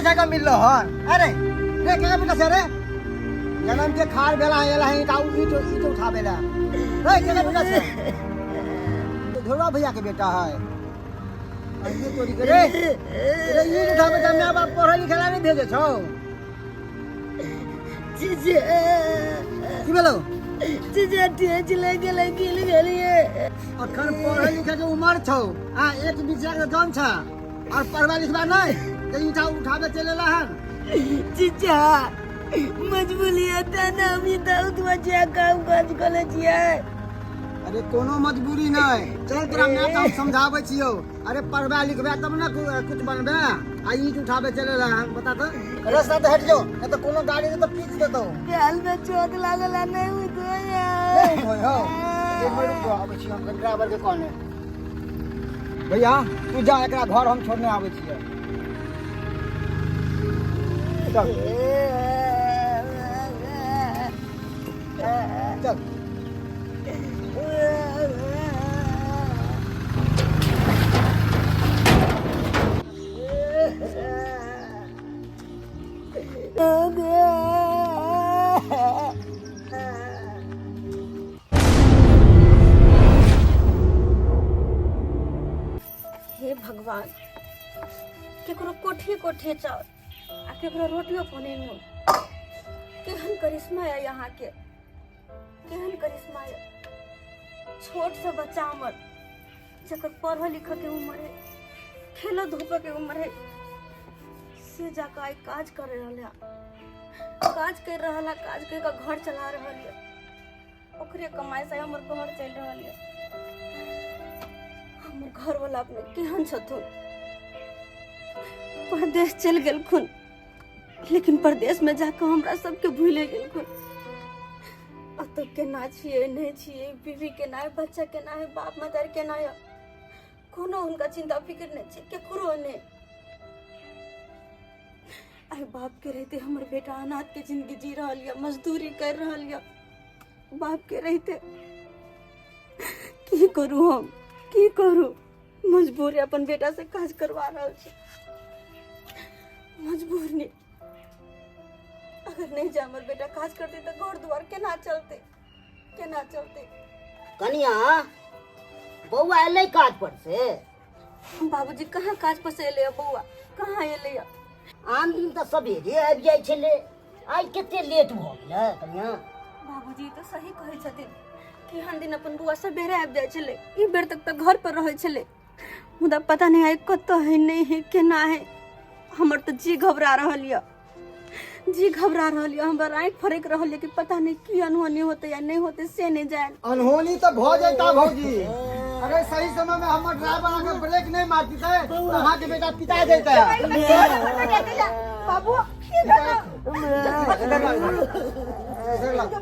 जाके मिललो हन। अरे रे, केकर बेटा छै रे? जनम के खार भेला एला है, ईटा ईट ईट उठाबे ला। रे, केकर बेटा छै? तो ढोलवा भैया के बेटा है। अरे तोरी के रे, रे ईट उठाबे त my बाप पढ़े लिखे ला नहीं भेजे छौ? चीचे। की भेलो? चीचे, ठेच लागि गेलै, गिल गेलियै। अखन पढ़े लिखे के उम्र छौ आ एक बिचिया के जन छ और पढ़वा लिखवा नहीं तो ईटा उठाबे चले ला हन। चीचा, मजबूरी है त ना, हम ई दाऊद बचिया काम काज करे छियै। अरे, कोनो मजबूरी नहीं। चल, तोरा माय के हम समझाबै छियौ। अरे, पढ़बा लिखबा तब ने कुछ बनबे आ ईट उठाबे चले ला हन? बता तो, रास्ता तो हट जो, नहीं तो कोनो गाड़ी से तो पीच देतो। गाल में चोट लागल है, नहीं उठो। नहीं होय हो। एक मिनट रुक जाओ, आबै छी हम ड्राइवर के कहने। भैया, तू जा, एकरा घर हम छोड़ने आबै छियै। चल चल। हे भगवान, केकरो कोठी कोठी चाउर आ केकरो रोटियो पानी नून। केहन करिश्मा है यहाँ के, केहन करिश्मा है। छोट से बच्चा हमर, जकर पढ़े लिखे के उम्र है, खेलो धूपे के उम्र है, से जाकर आइ काज कर रहल है, काज कर रहल है, काज कर के घर चला रहल है। ओकरे कमाई से हमर घर चलि रहल है। हमर घर वाला अपने केहन छथुन, परदेश चलि गेलखुन, लेकिन परदेश में जाकर हमरा सबके भूले गेलखुन। अतऽ केना छियै, नहि छियै, बीवी केना है, बच्चा केना है, बाप मदर केना है, कोनो हुनका चिंता फिक्र नहि छै, केकरो नहि। आइ बाप के रहते हमर बेटा अनाथ के जिंदगी जी रहल यऽ, मजदूरी कर रहल यऽ। बाप के रहते की करू हम, की करू? मजबूरी अपन बेटा से काज करवा रहल छी, मजबूर नहीं। अगर नहीं जा हमर बेटा काज करते तो घर द्वार केना चलते, केना चलते? कनिया, बौआ एलै काज पर से? बाबूजी, कहाँ काज पर से एलै बौआ, कहाँ एलै? आन दिन तऽ सबेरे आबि जाइ छलै, आइ कते लेट भऽ गेलै कनिया? बाबूजी तऽ सही कहै छथिन कि हर दिन अपन बौआ सबेरे आबि जाइ छलै, ई बेर तक तऽ घर पर रहै छलै, मुदा पता नहि आइ कतऽ है, नहि है, केना है। हमर तऽ जी घबरा रहल यऽ, जी घबरा रहल यऽ, हमर आँखि फड़कि रहल यऽ कि पता नहि की अनहोनी होतै या नहि होतै, से नहि जानि। अनहोनी तऽ भऽ जैता भौजी। अगर सही समय में हमर ड्राइवर अहाँके ब्रेक नहि मारतितै तऽ अहाँके बेटा पिता जैता। बाबू, की भेल?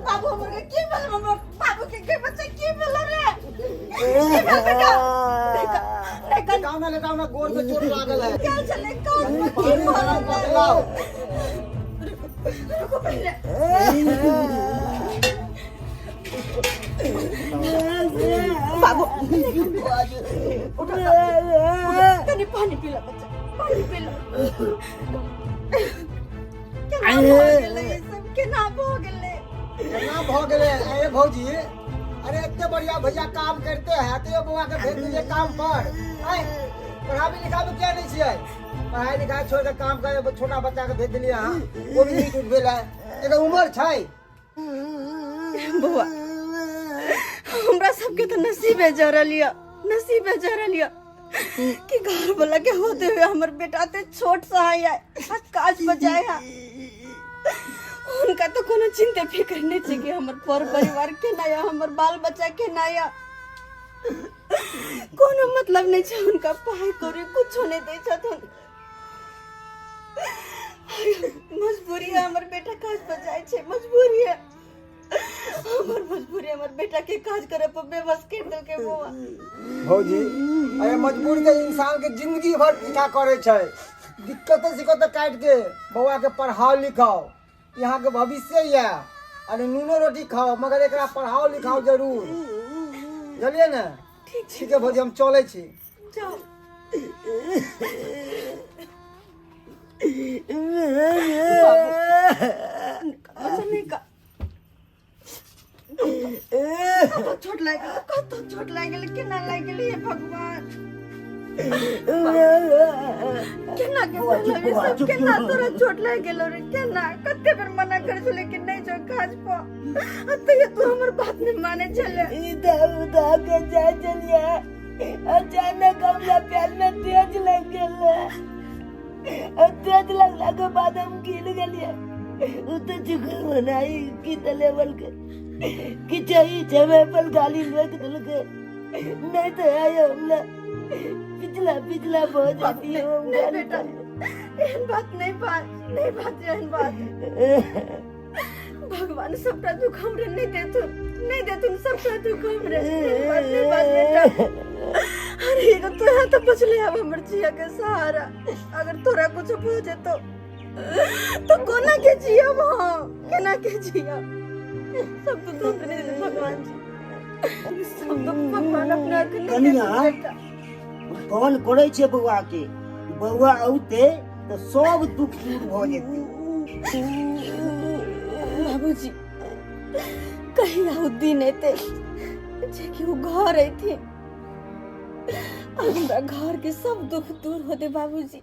बाबू हमर के की भेल? हमर बाबू के के बच्चा की भेल रे? की भेल बेटा? देखा। लेटाओ ना, लेटाओ ना, गोड़ पे चोट लागल है। क्या चले कान में की भरल है? लाओ। रुको पहले। बाबू, उठो, तनी पानी पी ला बच्चा, पानी पी ला। केना भऽ गेलै ई सब, केना भऽ गेलै? केना भऽ गेलै? अरे भौजी, अरे एते बढ़िया भैया काम करते हैं तो बौआ के भेज दिए काम पर। आय, पढ़ाबी लिखाबी किया नहीं छियै? पढ़ाई लिखाई छोड़ के काम करे छोटा बच्चा के भेज दिलियै अहाँ, वो भी नीक भेल है, एकर उम्र छै। बौआ, हमरा सबके तऽ नसीबे जरल यऽ, नसीबे जरल यऽ कि घर वाला के होते हुए हमर बेटा ते छोट सा है आ काज बजाय है। हुनका तो कोनो चिंता फिक्र नहीं छै कि हमर पर परिवार केना यऽ, हमर बाल बच्चा केना यऽ, कोनो मतलब नहीं छै हुनका। पाइ कौड़ी कुछो नहीं दै छथुन। मजबूरी है हमर बेटा काज पर जाइ छै, मजबूरी है हमर, मजबूरी हमर बेटा के काज करे पर बेबस कर देलकै बौआ। भौजी, अरे मजबूरी तऽ इंसान के जिंदगी भर पीछा करे छै। दिक्कत सिक्कत काटि के बौआ के पढ़ाओ लिखाओ, यहाँ के भविष्य ये। अरे नूनो रोटी खाओ, मगर एकरा पढ़ाओ लिखाओ जरूर, बुझलियै ने? ठीक छै। ठीक है भौजी, हम चलै छी। जाओ। बाबू नहीं का कतौ चोट लागि गेल, कतौ चोट लागि गेल, केना लागि गेल, हे भगवान, केना के भेल ई सब, केना तोरा चोट लागि गेलो रे, केना? कते बेर मना करे छलै कि नहि जो काज पर, आ तैयो तू हमर बात नहि माने छले। इधर उधर के जाय छलियै, अचानक हमरा पैर में तेज लग गेल, आ तेज लगला के बाद हम गिर गेलियै। उ तऽ चुकल बनाई की तऽ लेवल के कि चाहिए जमे पर गाली रोक देलकै, नहीं तो आयो हमला पिछला पिछला बहुत जाती है हम नहीं गाली बेटा, एहन बात नहीं, बात नहीं, बात एहन बात। भगवान सबटा दुख हमरे नहीं देथुन, नहीं देथुन सबटा दुख हमरे। एहन बात नहीं, बात बेटा। अरे एगो तोरा तो बचले अब हमर जिया के सहारा, अगर तोरा कुछ हो जेतो तो कोना के जियब हम, केना के जियब? सब दुख हमरे नहीं देथुन भगवान जी, सब दुख भगवान अपना के नहीं कनिया, देथुन बेटा। फोन करै छै बौआ के, बौआ औते तऽ सब दुख दूर भऽ जेतै। बाबूजी, कहिया उ दिन एतै जे कि उ घर अयथिन आ हमरा घर के सब दुख दूर होतै बाबूजी।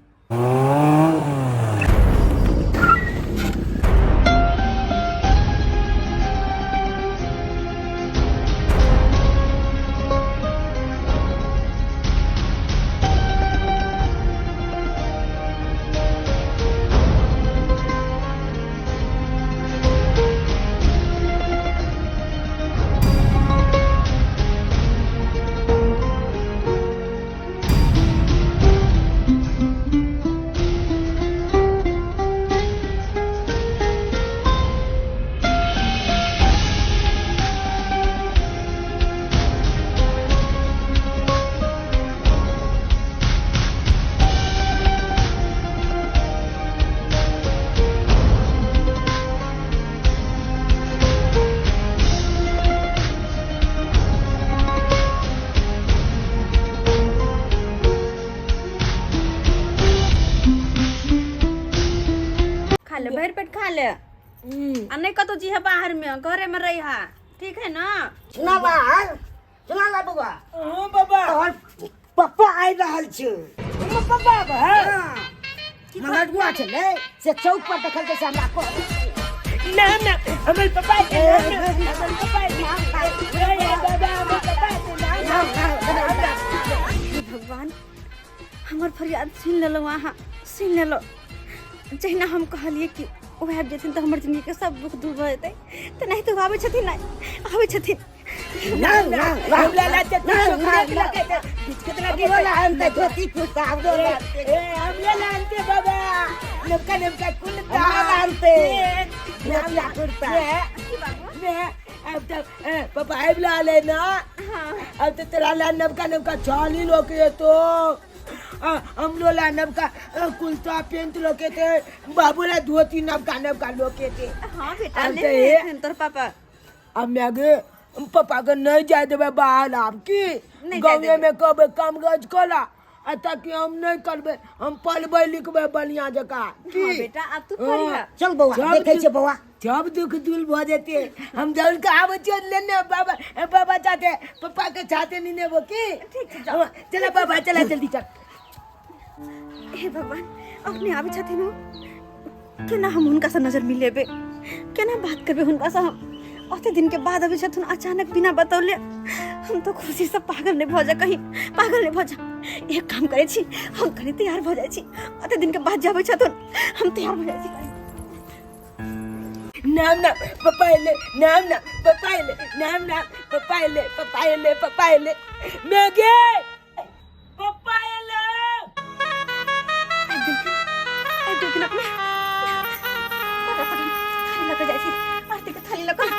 खा ले, भरि पेट खा ले, आ नहीं कतौ जी है बाहर में, घरे में रही हा, ठीक है ना? सुना बाहर, सुना ला बौआ। हाँ बाबा। तोहर पप्पा आबि रहल छै। हमर पप्पा आबै है? हाँ। मलडुआ छलै से चौक पर देखलकै से हमरा कहल। ना ना, हमर पप्पा के नाम ना, हमर पप्पा के नाम ना, ए बाबा, हमर पप्पा के नाम ना, ना। हे भगवान, हमर फरियाद सुनि लेलहुँ अहाँ, सुनि लेलहुँ। जहिना हम कहलियै कि ओ आबि जेथिन तऽ हमर जिंदगीके सब दुख दूर भऽ जेतै, तेनाहिते ओ आबै छथिन, नहि आबै छथिन। ना ना, हमरा ला चटनी चोखा लगे ते बिस्कुट लगे। हमरो ला आनतै धोती कुर्ता, हमरो ला आनतै। ए हमरा ला आनते बाबा नमका नमका कुर्ता। हमरा ला आनतै ए, नमका कुर्ता। मैं अब तो पापा आबि रहल है ना? हाँ। अब तो तोरा ला नमका नमका चाली लोके तो हमरो ला नवका कुर्ता पेंट लोके थे, बाबू ला धोती नवका नवका लोके थे। हाँ बेटा, अब ले तो ये- लेथिन तोर पापा। अब मैं गे पापा के नहीं जाए देबै बाहर आब की नहीं जाय गाँवे देबै। में कहबै काम काज कला, आ ताकि हम नहीं करबै, हम पढ़बै लिखबै बढ़िया जकाँ की। हाँ बेटा, आब तू पढ़िह। चल बौआ, सब देखै दुख- छियै बौआ। सब दुख दूर भऽ जेतै। हम जौन के आबै छियै लेने बाबा, ए बाबा चाहते पप्पा के छाते नहीं नेबो की। ठीक छै, जाओ। हाँ, चला बाबा, चला जल्दी चल। हे भगवान, अपने आबै छथिन ओ, केना हम हुनकासँ नजर मिलेबै, केना बात करबै हुनकासँ हम? ओते दिन के बाद अबै छथुन अचानक बिना बतौले, हम तो खुशीसँ पागल नहि भऽ जा, कहीं पागल नहि भऽ जा। एक काम करै छी, हम कनि तैयार भऽ जाइ छी। ओते दिन के बाद जे अबै छथुन, हम तैयार भऽ जाइ छी। नाम नाम पप्पा एले, नाम नाम पप्पा एले, नाम नाम पप्पा एले, पप्पा एले, पप्पा एले, मैगे पप्पा एले। आबि गेलखिन, आबि गेलखिन अपने। फटाफट हम थाली लऽ कऽ जाइ छी, आरती के थाली लऽ कऽ।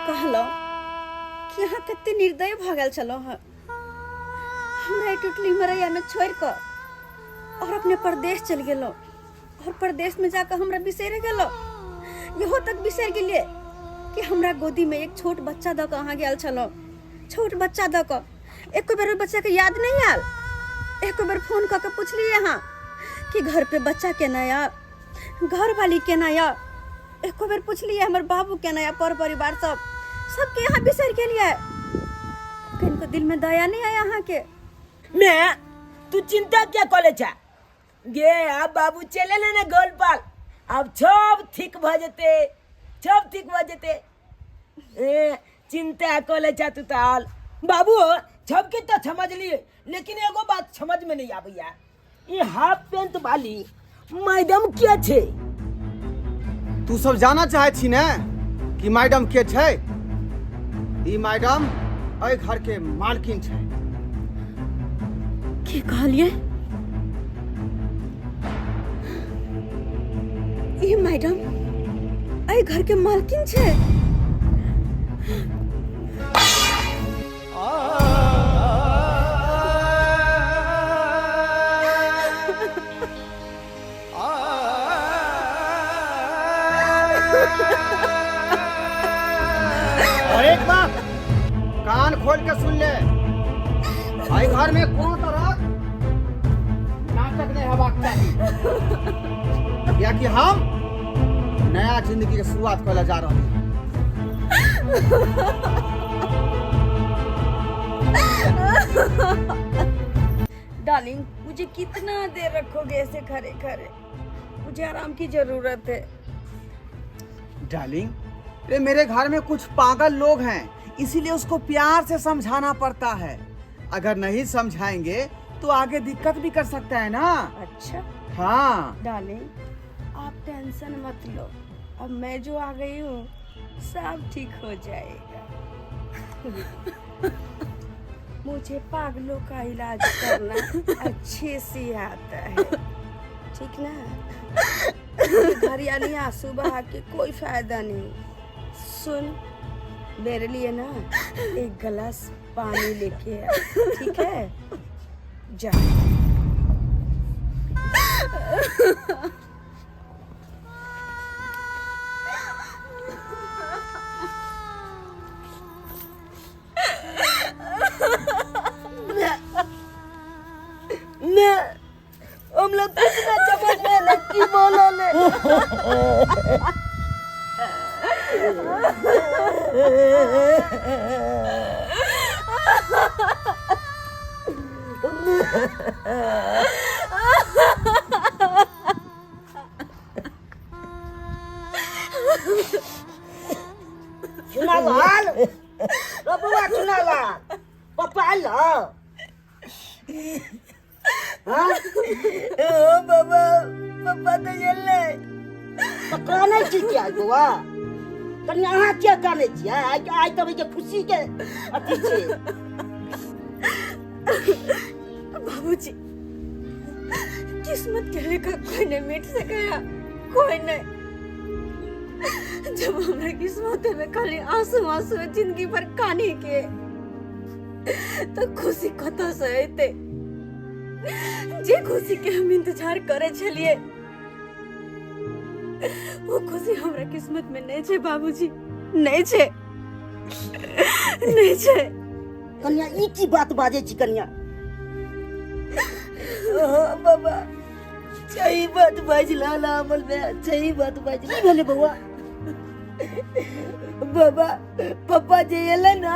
कहलहुँ कि अहाँ कते निर्दय भऽ गेल छलहुँ हँ, हमरा टुटली मरैयामे छोड़ि कऽ और अपने परदेश चलि गेलहुँ और परदेश में जाकर हमरा बिसरि गेलहुँ। इहो तक बिसरि गेलियै कि हमरा गोदीमे एक छोट बच्चा दऽ कऽ अहाँ गेल छलहुँ। छोट बच्चा दऽ कऽ एको बेर ओहि बच्चाके याद नहि आयल? एको बेर फोन कऽ कऽ पुछलियै अहाँ कि घर पे बच्चा केना यऽ, घरवाली केना यऽ? एको बेर पुछलियै हमर बाबू केना यऽ, पर परिवार सब सबके अहाँ बिसरि गेलियै? कनिको दिलमे दया नहि आया अहाँके? मैं तू चिंता क्या कॉलेज छा गे, अब बाबू चले ले ना गोलपाल, अब सब ठीक भ जेते, सब ठीक भ जेते। ए चिंता कॉलेज छा तू ताल बाबू, सबके तो समझ लिए, लेकिन एगो बात समझ में नहीं आबैया, ये हाफ पेंट वाली मैडम के छे? तू सब जाना चाहे छी ने कि मैडम के छै? ई मैडम एहि घर के मालकिन छै। की कहलिए? ई मैडम एहि घर के मालकिन छै? और एक बात कान खोल के सुन ले, एहि घर में कोनो तरह नाटक नहीं हेबाक चाही, कियाकि हम नया जिंदगी के शुरुआत करे जा रहल छी। डार्लिंग, मुझे कितना देर रखोगे ऐसे खड़े खड़े? मुझे आराम की जरूरत है। डार्लिंग, रे मेरे घर में कुछ पागल लोग हैं, इसीलिए उसको प्यार से समझाना पड़ता है। अगर नहीं समझाएंगे तो आगे दिक्कत भी कर सकता है ना। अच्छा। हाँ। डार्लिंग, आप टेंशन मत लो, अब मैं जो आ गई हूँ सब ठीक हो जाएगा। मुझे पागलों का इलाज करना अच्छे से आता है, ठीक ना? घरियाली आंसू बहा के कोई फायदा नहीं। सुन, मेरे लिए ना एक गिलास पानी लेके आ, ठीक है? जा। मैं हम लोग कुछ ना समझ में लड़की बोलो ले। चुनालाल रो बौआ, चुनालाल पप्पा आयल? हाँ ओ बाबा, पप्पा तो गेलै। तऽ कानै छी किया बौआ? कनि अहाँ किया कानै छियै? आइ आइ तऽ के खुशी के अथी छै। बाबूजी, किस्मत के लेकर कोई नहीं मिट सकेगा, कोई नहीं। जब हमरा किस्मत में खाली आंसू आंसू है जिंदगी भर काने के, तो खुशी कतऽ से अयतै? जे खुशी के हम इंतजार करे छलिए वो खुशी हमरा किस्मत में नहीं छै बाबूजी, नहीं छै, नहीं छै। कन्या, ई की बात बाजै छी कन्या? ओ बाबा, सही बात बाजला ला अमल में, सही बात बाजला। की भेलै बौआ? बाबा, पप्पा जे एलै ना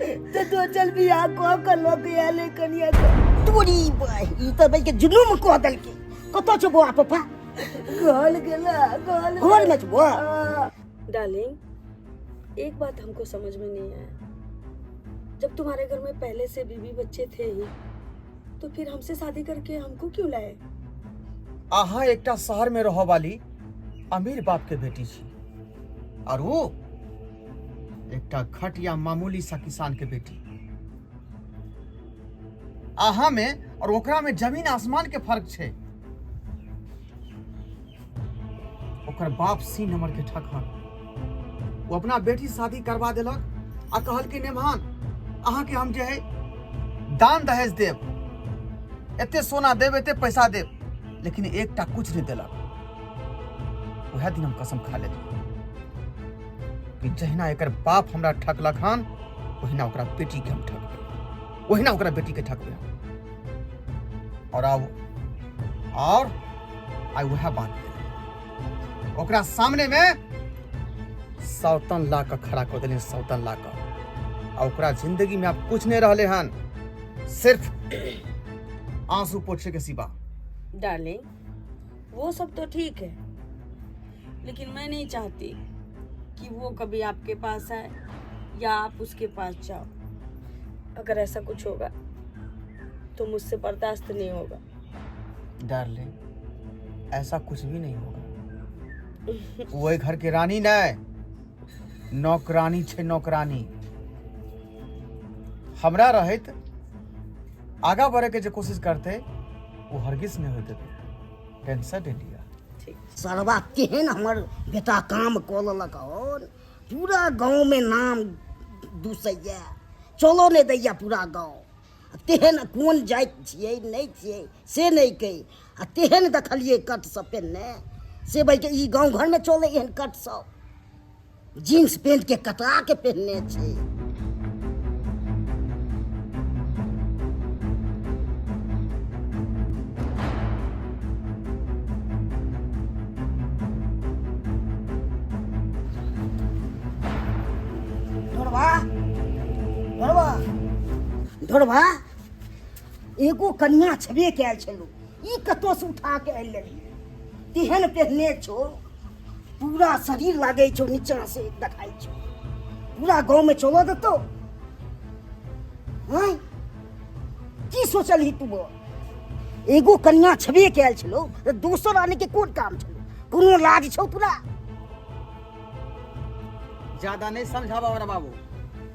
तऽ दोचल बियाह कऽ कऽ लऽ के आयल कनिया के। तोरी बाई, ई तऽ भाई के जुलुम कऽ देलकै। कतऽ छौ बौआ पप्पा? घर गेला, घर। घर में छौ बौआ? हाँ। डार्लिंग, एक बात हमको समझ में नहीं आया, जब तुम्हारे घर में पहले से बीवी बच्चे थे ही, तो फिर हमसे शादी करके हमको क्यों लाए? अहाँ एकटा शहर में रहऽ वाली अमीर बाप के बेटी छी और वो एकटा घटिया मामूली सा किसान के बेटी। अहाँ में और ओकरा में जमीन आसमान के फर्क छै। ओकर ओकर बाप सी नंबर के ठकहन। ओ अपना बेटी शादी करवा देलक आ कहल कि नेमहान अहाँके हम जे है दान दहेज देब, एते सोना देब, एते पैसा देब, लेकिन एकटा कुछ नहीं देलक। वएह दिन हम कसम खा लेली कि जहिना एकर बाप हमरा ठकलक हन ओहिना ओकरा बेटी के हम ठकबै, ओहिना ओकरा बेटी के ठकबै। और आब और आइ वएह बात भेलै, ओकरा सामने में सौतन ला कऽ खड़ा कऽ देलियै, सौतन ला कऽ। आ ओकरा जिंदगी में आब कुछ नहीं रहले हन, सिर्फ आंसू पोछे के सिवा। डार्लिंग वो सब तो ठीक है, लेकिन मैं नहीं चाहती कि वो कभी आपके पास आए या आप उसके पास जाओ। अगर ऐसा कुछ होगा तो मुझसे बर्दाश्त नहीं होगा। डार्लिंग ऐसा कुछ भी नहीं होगा। वही घर के रानी नहीं, नौकरानी छे, नौकरानी। हमरा रहत आगा बढ़े के जे कोशिश करते वो हरगिज नहीं होते। टेंशन नहीं लिया। ठीक। सरवा केहन हमर बेटा काम कऽ लेलक हन, पूरा गाँव में नाम दूसैया, चलो नहि दैया पूरा गाँव। तेहन कोन जाति छियै नहि छियै से नहि कहि, आ तेहन देखलियै कट सब पहिनने, से बैठ ई गाँव घरमे चलै एहन कट सब, जीन्स पेंट के कटा के पहिनने छै। ढोरबा ढोरबा ढोरबा, एगो कन्या छबे कयल छलू, ई कतौ से उठा के आनि लेली, तेहन पहिनने छौ, पूरा शरीर लागै छौ नीचा से देखाइ छौ, पूरा गाँव में चलऽ देतौ? आँय की सोचलही तू? एगो कन्या छबे कयल छलौ तऽ दोसर आने के कोन काम छलौ? कोनो लाज छौ तोरा? ज्यादा नहीं समझाबा हमरा बाबू,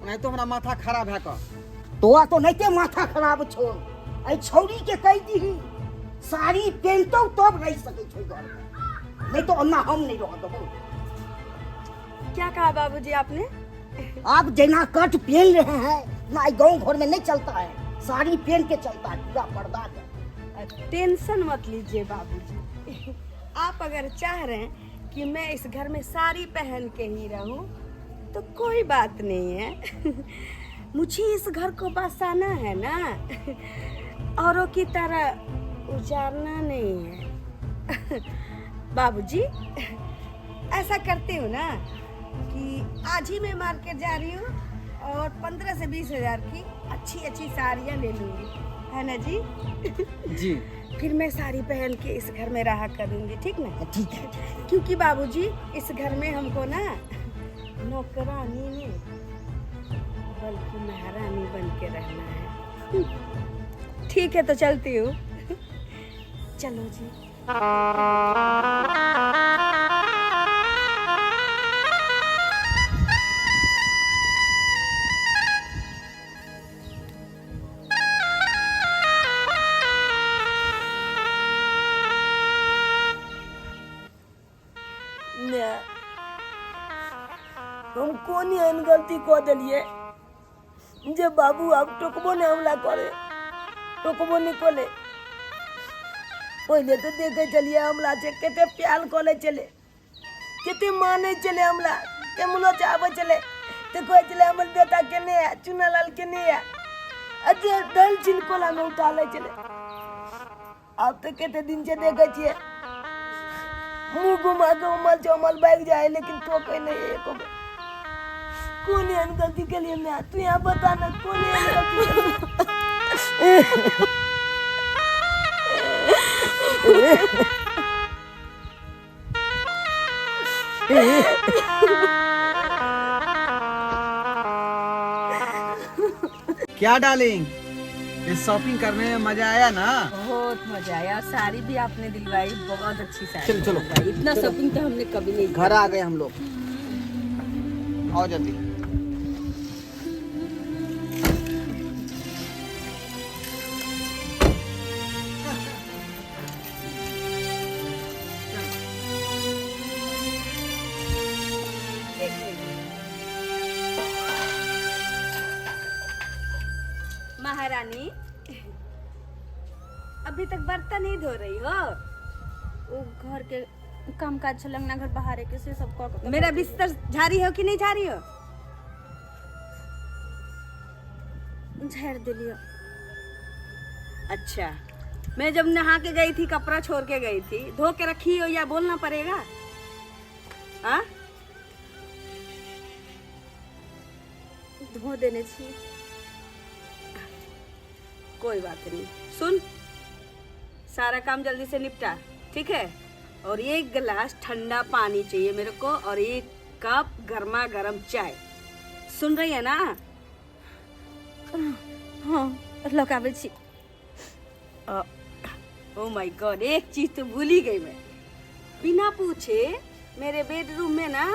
ओनाहितो हमरा माथा खराब है कऽ। तोरा तो नहिते माथा खराब छौ। एहि छौड़ी के कहि दीही साड़ी पहिनतौ तब रहि सकै छौ घर में, नहीं तो अन्ना हम नहीं रह देबौ। क्या कहा बाबूजी आपने? आप जेना कट पहन रहे हैं ना, गांव घर में नहीं चलता है, साड़ी पहन के चलता है पूरा पर्दा के। टेंशन मत लीजिए बाबूजी, आप अगर चाह रहे हैं कि मैं इस घर में साड़ी पहन के ही रहूं तो कोई बात नहीं है। मुझे इस घर को बसाना है ना, औरों की तरह उजाड़ना नहीं है। बाबूजी ऐसा करती हूँ ना कि आज ही मैं मार्केट जा रही हूँ और 15 से 20 हजार की अच्छी अच्छी साड़ियाँ ले लूँगी, है ना जी? जी। फिर मैं साड़ी पहन के इस घर में रहा करूँगी, ठीक ना? ठीक है। क्योंकि बाबूजी इस घर में हमको ना नौकरानी नहीं बल्कि महारानी बन के रहना है। ठीक है तो चलती हूँ। चलो जी। ने हम कोन एहन गलती कऽ देलियै जे बाबू आब टोकबो नहि हमरा करे, टोकबो नहि कऽ। पहिले तऽ देखै छलियै हमरा से कते प्यार कऽ लै छलै, कते मानै छलै हमरा, केम्हरो से आबै छलै तऽ कहै छलै हमर बेटा केने है, चुनालाल केने है, आ जे दल छिन कोलामे उठा लै छलै। आब तऽ कते दिन से देखै छियै मुँह घुमा के उमल छै उमल भागि जाइ है, लेकिन टोकै नहि है एको बेर। कोन एहन गलती केलियै माय, तू यहाँ बता ना कोन एहन गलती केलियै? क्या डार्लिंग, ये शॉपिंग करने में मजा आया ना? बहुत मजा आया, साड़ी भी आपने दिलवाई, बहुत अच्छी साड़ी। चलो, चलो। दिलवाई। इतना शॉपिंग तो हमने कभी नहीं घर आ गए हम लोग, आओ जल्दी। रानी, अभी तक बर्तन नहीं धो रही हो? ओ घर के काम काज छल, अंगना घर बहारे के, से सब कऽ के। मेरा बिस्तर झाड़ी हो कि नहीं झाड़ी हो? झाड़ि देलियै। अच्छा, मैं जब नहा के गई थी, कपड़ा छोड़ के गई थी, धो के रखी हो या बोलना पड़ेगा? हाँ। धो देने छी। कोई बात नहीं। सुन, सारा काम जल्दी से निपटा, ठीक है? और एक गिलास ठंडा पानी चाहिए मेरे को और एक कप गर्मा गर्म चाय। सुन रही है ना? हाँ, लगाबै छी। ओ my God, एक चीज तो भूल ही गई मैं। बिना पूछे मेरे बेडरूम में ना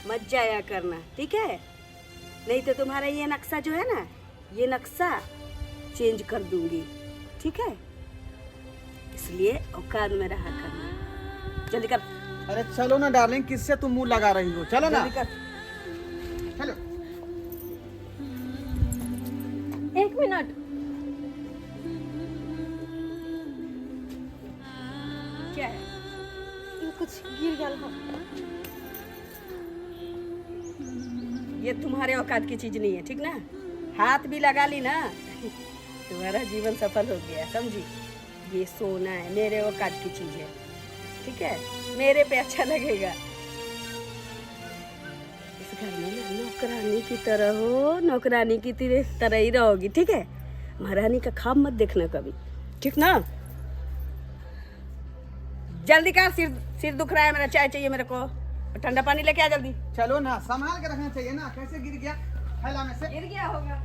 मत जाया करना, ठीक है? नहीं तो तुम्हारा ये नक्शा जो है ना, ये नक्शा चेंज कर दूंगी, ठीक है? इसलिए औकात में रहा करना। जल्दी कर। अरे चलो ना डार्लिंग, किससे तुम मुंह लगा रही हो? चलो ना। जल्दी कर। चलो। एक मिनट। क्या है? ई कुछ गिर गेल हन। ये तुम्हारे औकात की चीज नहीं है, ठीक ना? हाथ भी लगा ली ना, तुम्हारा जीवन सफल हो गया, समझी? ये सोना है, मेरे औकात की चीज है, ठीक है? मेरे पे अच्छा लगेगा। इस घर में ना नौकरानी की तरह हो, नौकरानी की तरह ही रहोगी, ठीक है? महारानी का ख्वाब मत देखना कभी, ठीक ना? जल्दी कर, सिर सिर दुख रहा है मेरा। चाय चाहिए मेरे को और ठंडा पानी लेके आ जल्दी। चलो ना, संभाल के रखना चाहिए ना, कैसे गिर गया थैला में से? गिर गया होगा।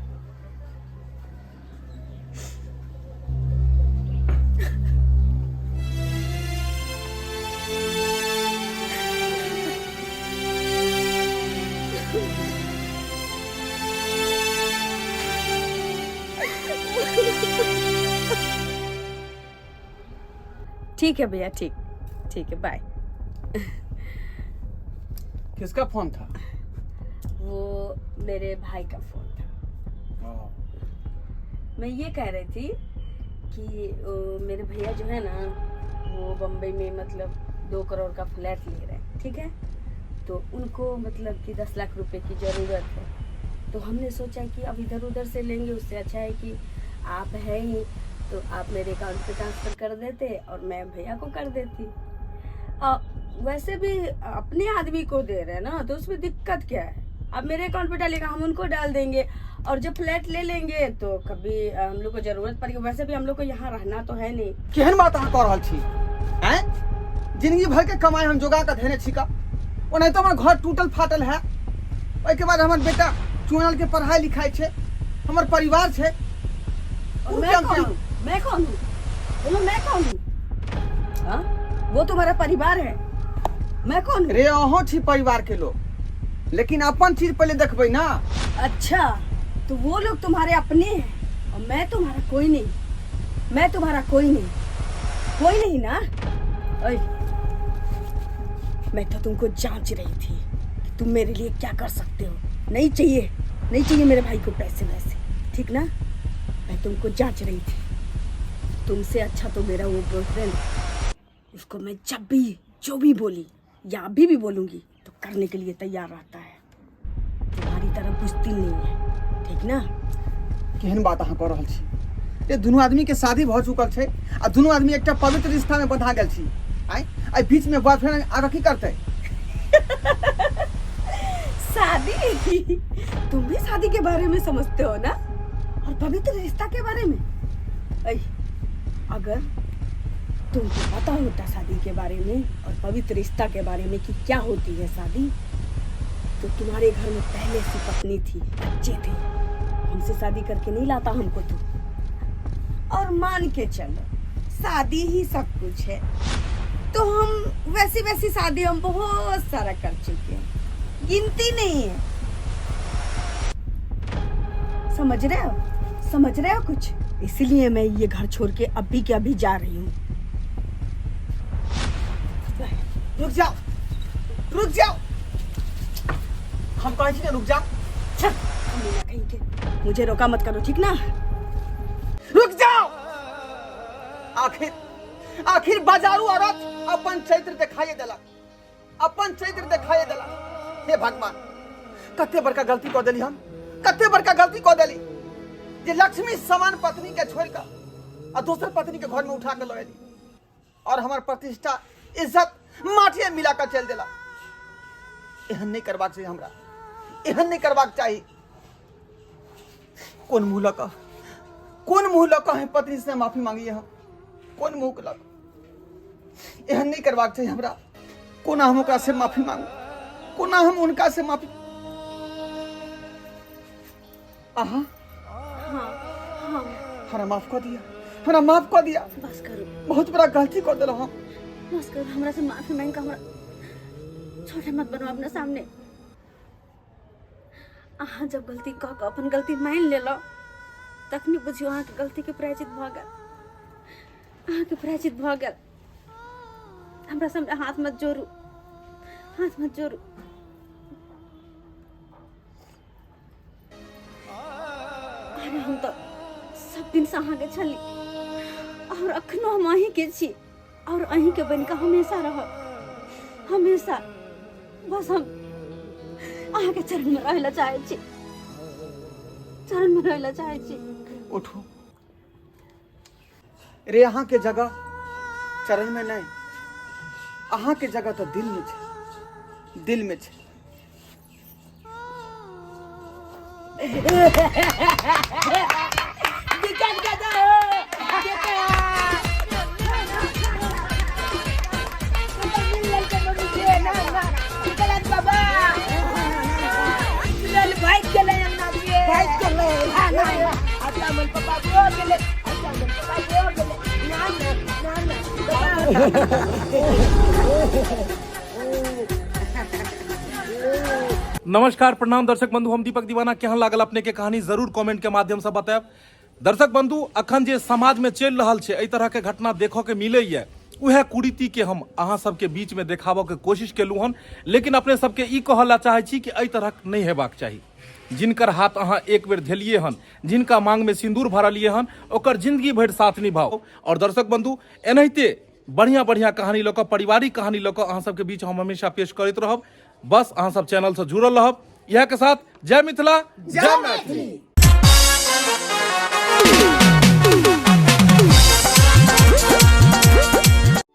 ठीक है भैया, ठीक ठीक है, बाय। किसका फोन था? वो मेरे भाई का फोन था। मैं ये कह रही थी कि मेरे भैया जो है ना, वो बम्बई में मतलब 2 करोड़ का फ्लैट ले रहे हैं, ठीक है? तो उनको मतलब कि 10 लाख रुपए की ज़रूरत है। तो हमने सोचा कि अब इधर उधर से लेंगे, उससे अच्छा है कि आप हैं ही तो आप मेरे अकाउंट पे ट्रांसफ़र कर देते और मैं भैया को कर देती। वैसे भी अपने आदमी को दे रहे हैं ना, तो उसमें दिक्कत क्या है? आप मेरे अकाउंट पे डालिएगा, हम उनको डाल देंगे और जब फ्लैट ले लेंगे तो कभी हम लोग को जरूरत पड़ेगी, वैसे भी हम लोग को यहाँ रहना तो है नहीं। केहन बात अहाँ कऽ रहल छी? आँय, जिंदगी भर के कमाई हम जोगा कऽ धेने छी का। ओनाहितो हमर घर टूटल फाटल है, ओहिके बाद हमर बेटा चुनल के पढ़ाई लिखाई छै, हमर परिवार छै। और मैं कौन हूँ? मैं कौन हूँ? बोलो, मैं कौन हूँ? हाँ, वो तुम्हारा परिवार है, मैं कौन हूँ? रे, अहों छी परिवार के लोग, लेकिन अपन चीज पहले देखबै ना। अच्छा, तो वो लोग तुम्हारे अपने हैं और मैं तुम्हारा कोई नहीं। मैं तुम्हारा कोई नहीं, कोई नहीं ना। ओए, मैं तो तुमको जांच रही थी कि तुम मेरे लिए क्या कर सकते हो। नहीं चाहिए, नहीं चाहिए मेरे भाई को पैसे वैसे, ठीक ना? मैं तुमको जांच रही थी। तुमसे अच्छा तो मेरा वो बॉयफ्रेंड है। उसको मैं जब भी जो भी बोली या अभी भी बोलूंगी तो करने के लिए तैयार रहता है। तुम्हारी तरह बुज़दिल नहीं है, ठीक ना? केहन बात अहाँ कऽ रहल छी? ये दुनू आदमी के शादी भऽ चुकल छै आ दुनू आदमी एकटा पवित्र रिश्ता में बंधा गेल छी। आय, एहि बीच में बॉयफ्रेंड आगे की करतै? शादी? तुम भी शादी के बारे में समझते हो ना, और पवित्र रिश्ता के बारे में? ऐ, अगर तुमको पता होता शादी के बारे में और पवित्र रिश्ता के बारे में कि क्या होती है शादी, तो तुम्हारे घर में पहले से पत्नी थी, बच्चे थे, हमसे शादी करके नहीं लाता हमको तू। और मान के चलो शादी ही सब कुछ है, तो हम वैसी वैसी शादी हम बहुत सारा कर चुके हैं, गिनती नहीं है। समझ रहे हो? समझ रहे हो कुछ? इसलिए मैं ये घर छोड़ के अभी के अभी जा रही हूँ। रुक जाओ, रुक जाओ, हम कहै छी ने, रुक जाओ। चल, कमीना कहीं के, मुझे रोका मत करो, ठीक ना? आखिर आखिर बाजारू औरत अपन चरित्र देखाइए देलक, अपन चरित्र देखाइए देलक। हे भगवान, कते बड़का गलती कऽ देली हम, कते बड़का गलती कऽ देली जे लक्ष्मी समान पत्नी के छोड़ कऽ आ दोसर पत्नी के घर में उठा के लऽ एली और हमार प्रतिष्ठा इज्जत माटिए मिला कऽ चलि देला। एहन नहीं करबाक चाही हमरा, एहन नहीं करबाक चाही। कोन मुँह लऽ कऽ, कोन मुँह लऽ कऽ हम पत्नी से माफी मांगिए हम, कोन मुँह लऽ कऽ? एहन नहीं करबाक चाही हमरा। कोना हम ओकरा से माफी मांगू, कोना हम उनका से माफी। अहाँ हाँ हाँ हमरा माफ कऽ दिया, हमरा माफ कऽ दिया। बस करू, बहुत बड़ा गलती कऽ देलहुँ हम। बस करू, हमरा से माफी मांग कऽ हमरा छोटे मत बनू अपना सामने। अहाँ जब गलती कऽ कऽ अपन गलती मानि लेलहुँ तखनी बुझियौ अहाँके गलतीके प्रायश्चित भऽ गेल, अहाँके प्रायश्चित भऽ गेल। हमरा सामने हाथ मत जोड़ू, हाथ मत जोड़ू। अरे हम तऽ सब दिनसँ अहाँके छली और अखनो हम अहीँके छी और अहीँके बनि कऽ हमेशा रहब, हमेशा। बस हम अहाँके चरणमे रहै लए चाहै छी, चरणमे रहै लए चाहै छी। उठू रे, अहाँके जगह चरण में नहीं, अहाँके जगह तो दिल में छै, दिल में छै। विकास दादा भाई गेलै अंगना दिए, भागि गेलै। हाँ, ना, ना। अच्छा मन पापा भऽ गेलै, अच्छा मन पापा भऽ गेलै। ना ना ना ना बाबा। नमस्कार, प्रणाम दर्शक बंधु, हम दीपक दीवाना। केहन लागल अपने के कहानी जरूर कमेंट के माध्यम से बतायब। दर्शक बंधु, अखन जे समाज में चलि रहल छै एहि तरह के घटना देखऽ के मिलैया, उएह कुरीति के हम अहाँ सबके बीच में देखाबऽ के कोशिश केलहुँ हन। लेकिन अपने सबके ई कहऽ ला चाहै छी कि एहि तरहक नहि हेबाक चाही। जिनकर हाथ अहाँ एक बेर धेलिए हन, जिनका मांग में सिंदूर भरलिए हन, ओकर जिंदगी भरि साथ निभाउ। और दर्शक बंधु, एनाहिते बढ़िया बढ़िया कहानी लऽ कऽ, पारिवारिक कहानी लऽ कऽ अहाँ सबके बीच हम हमेशा पेश करैत रहब। बस अहाँ सब चैनल से जुड़ल रहब। इएह के साथ जय मिथिला, जय मैथिली।